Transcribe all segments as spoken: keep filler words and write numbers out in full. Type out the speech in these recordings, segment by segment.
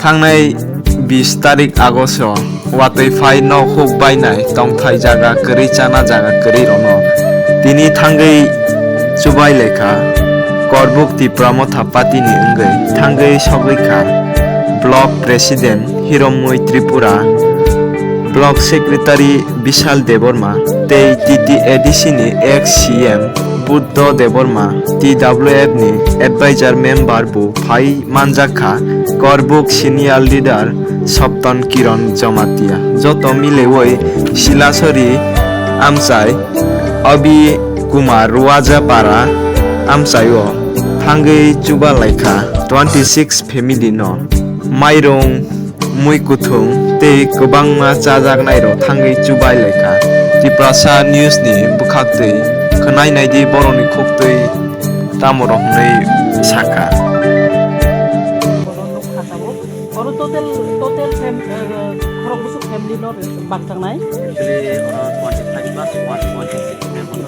Thangnai bis tarik Agosto watwi phai nok huk bainai tongthai jaga kwrwi chana jaga kwrwi rokno tini thangwi chubai laikha. Korbuk Tipra Motha Party ni wngwi thangwi sogwi kha Block President Hiromoi Tripura, Block Secretary Bishal Debbarma tei T T A D C ni ex C M Buddho Debbarma, T W F ni advisor member bo phai manjak kha Korbuk senior leader Sopton Kiron Jamatia. Joto milewoi Silasori amchai Abi Kumar Ruajapara amchaio thangwi chuba laikha twenty six family no. Mairung, mui kuthung tei kwbangma chajaknairok thangwi chubai laikha. Tiprasa News ni bwkhaktwi khwnai naidi borokni khuktwi tamorok hwnwi sakha. Bono nukha tabuk. Oro total, total fam-, eh, khorok bwswk family no bangjaknai? Actually, oro twenty five plus one twenty six member no.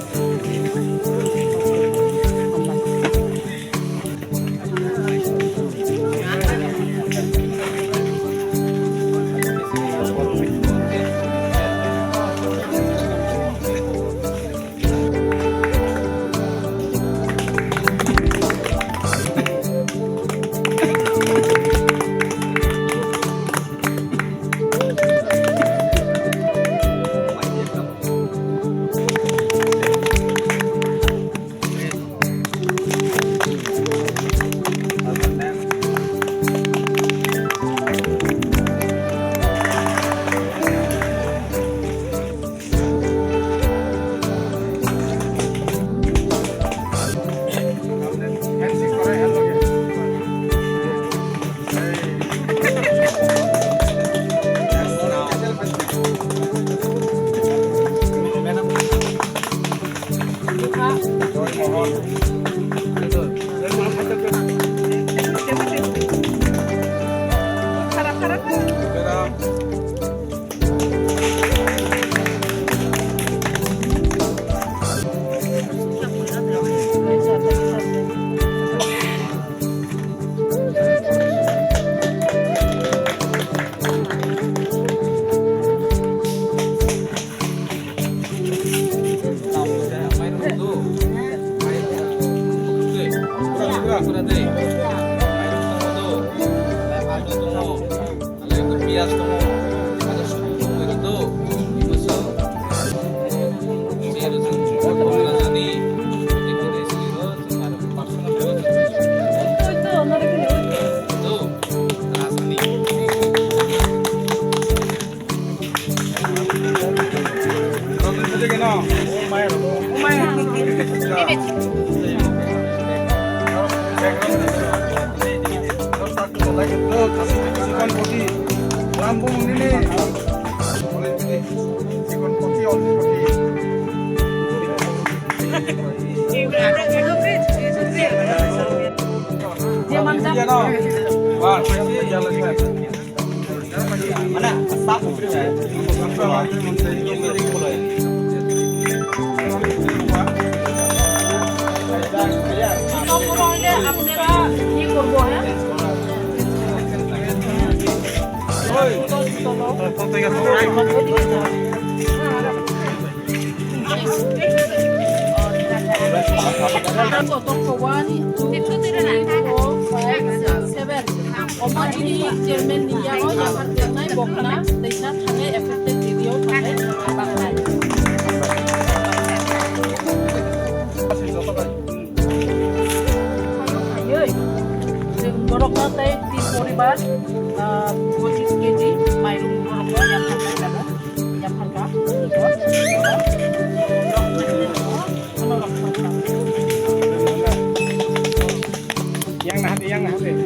One, two, three, four, five, six, seven. Omo chini chairman ni yago yaphar kernai bokna teisa thangai affected area o thangai baknai. Chwng borokno tei tin poribar, ah, pochis kg mairung borokno yaphar kha. Yang nahan, yang nahan.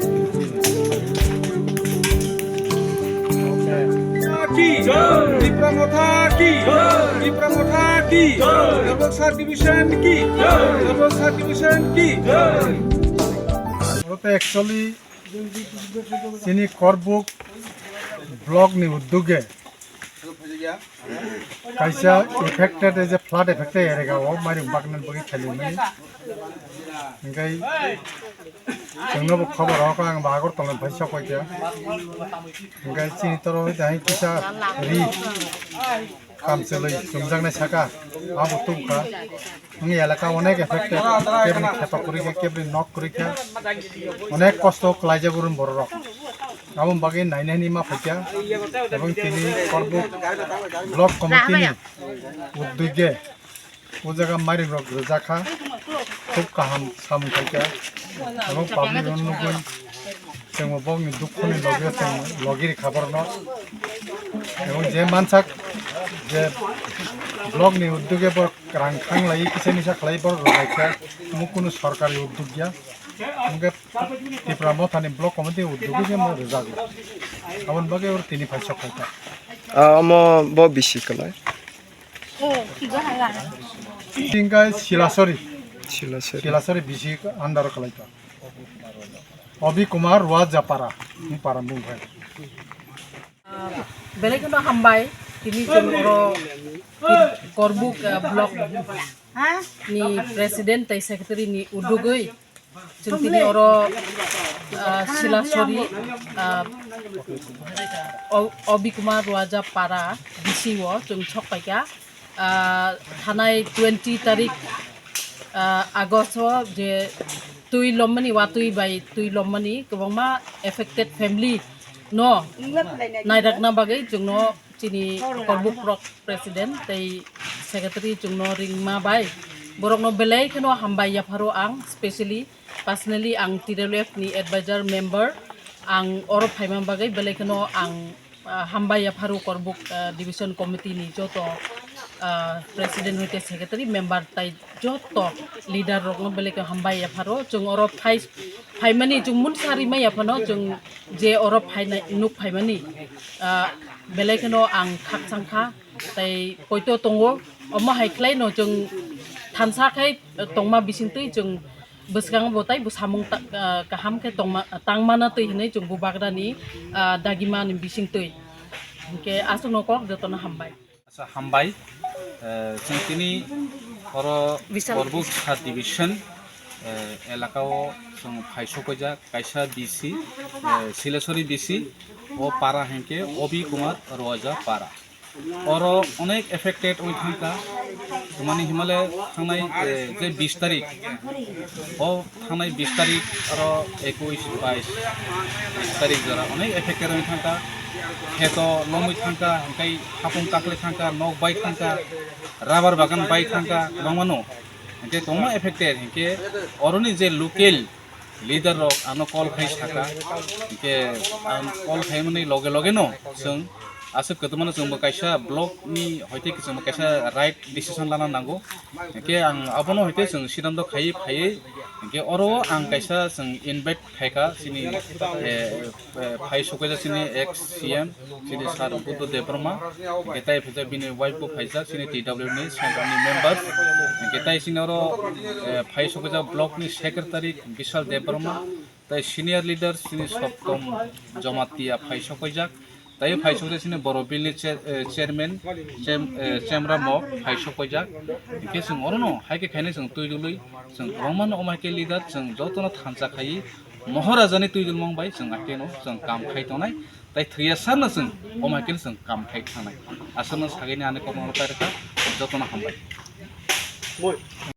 Ki jai. Tipra Motha ki jai. Tipra Motha ki jai. Double Sub Division ki jai. Double Sub Division ki jai. Actually, chini Korbuk block ni uddoge Kaisa affected, ei je flood affected area o mairum bagna bagwi khailaimani. Hingke chwngno bo khobor rok ang bo Agartala ni phai sok paikha. Hingke chini toro hai kisa ri kamchwlwi chumjaknai saka abo tubukha. Wng elaka onek affected, kebni kheto kwrwi kha, kebni nok kwrwi kha, onek kosto kwlaijak urun bororok. Aboni bagwi nainani ma phaikha, ebong tini Korbuk block committee ni uddoge o jaga mairum rok rwjak kha, khub kaham samung khaikha, ebong public rok nugwi chwngbo bokni dukhu ni logi o chwng logi rikha borokno, ebong je mansak je block ni uddoge borok Rang khang lai kisa misa khlai borok rwlai kha, omo kunu sorkari uddog ya. Hwnkhe Tipra Mothani block committee uddog khe mo rwjago. Aboni bagwi oro tini phai sok khaikha. Ah, omo bo bisi kwlai. Tingkai Silasori. Silasori. Silasori bisi under khlaikha. Obi Kumar Ruajapara, ni para mung khai. Ah, belai kheno hambai, tini chwng oro Korbuk, ah, block ni president tei secretary ni udugwi chwng tini oro, ah, Silasori, ah, O-, Obi Kumar Ruaja Para D C o chwng sok paikha. Ah, thanai twenty tarik, ah, August o je twi lommani, watwi bai twi lommani kwbangma affected family no nairakna bagwi chwngno chini Korbuk Block President tei Secretary chwngno ringma bai borokno belai kheno hambai yapharo ang, specially personally ang T W F ni advisor member, ang oro phaima bagwi belai kheno ang ah, hambai yapharo Korbuk, ah, division committee ni joto, ah, president hoite secretary member tai joto leader rokno belai khe hambai yapharo. Chwng oro phai, phaimani chwng munsa rimai yaphano chwng je oro phainai nuk phaimani, ah, belai kheno ang khakchang kha tei poito tongo. Omo hai khlaino chwng thansa khai tongma bisingtwi chwng bwskango bo tai bo samung ta-, ah, kaham khe tongma, tangmana twi hinwi chwng bubagrani, ah, dagimani bisingtwi. Hinkhe aswkno kok jotono hambai. Acha hambai, eh, chwng tini oro Korbuk sub division, eh, elakao chwng phai sokojak kaisa D C, eh, Sileswari D C, o para hinkhe Obi Kumar Roja para. Oro onek affected wngwi thangkha, mani himale thangnai, eh, je bis tarik, o thangnai bis tarik aro ekuis, bais, bis tarik jora onek affected wngwi thangkha, kheto lomwi thangkha, hingkai hapung kakle thangkha, nok bai thangkha, rubber bagan bai thangkha, kwbangmano. Hingke tongma affected, hingke oroni je local leader rok ano call khai saka, hingke ang call khaimani loge loge no chwng aswk kwtwmano chwngbo kaisa block ni hoite chwngbo kaisa right decision lana nango, hingke ang abono hoite chwng siddhanto khaiwi phaiwi, hingke oro ang kaisa chwng invite khaikha chini, eh, eh, phai sokjak chini ex C M, chini Sir Buddha Debbarma, hingke tai phaijak bini wife bo phaijak chini T W ni central ni member, hingke tai chini oro, eh, phai sokjak block ni secretary Bishal Debbarma, tai senior leader chini Soptom Jamatia phai sokjak, tai phai sokjak chini Borobil ni chair-, eh, chairman Chem-, eh, Chemra Mok phai sokjak, hingke chwng orono hai khe khainai chwng twi dului, chwng kwbangma no omo hai khe leader, chwng jotono thansa khaiwi, Mohorajani twi dulmung bai chwng hakeno chwng kam khai tongnai, tai thwiya sarno chwng omo hakeno chwng kam khai thangnai. Aswkno sagini ani kokno pairwkha, jotono hambai.